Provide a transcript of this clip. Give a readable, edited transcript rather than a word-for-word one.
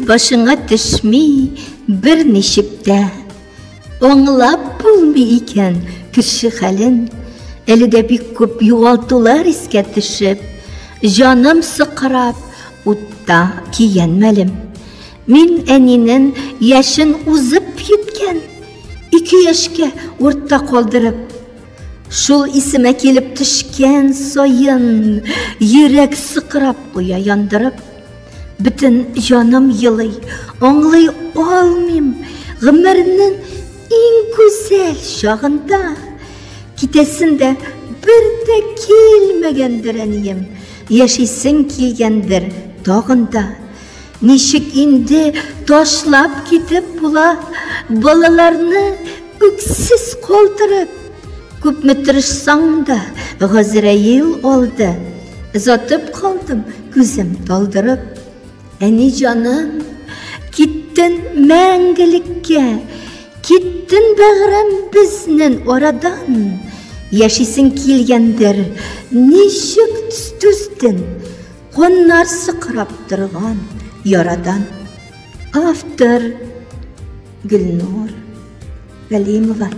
башыңа төшми берничек тә. Аңлап булмый икән кеше хәлен. Әле дә бик күп югалтулар искә төшеп, җаным сыкрап, утта кигән мәлем. Мин әнинен яшен узып киткән, ике яшькә уртта калдырып, шул исемә килеп төшкән саен йөрәк сыкрап куя яндырып. Бөтен җаным елый, аңлый алмыйм, гомернең иң гүзәл чагында китәсен дә бер дә килмәгәндер әнием, яшисең килгәндер тагын да. Ничек инде ташлап китеп була балаларны үксез калдырып? Күпме тырышсаң да, Газраил алды. Озатып калдым, күзем талдырып. Әни җаным, киттен мәңгелеккә, киттен бәгърем безнен арадан. Яшисең килгәндер, ничек түзден, каннар сыкрап торган ярадан. Автор Гөлнур Галимова.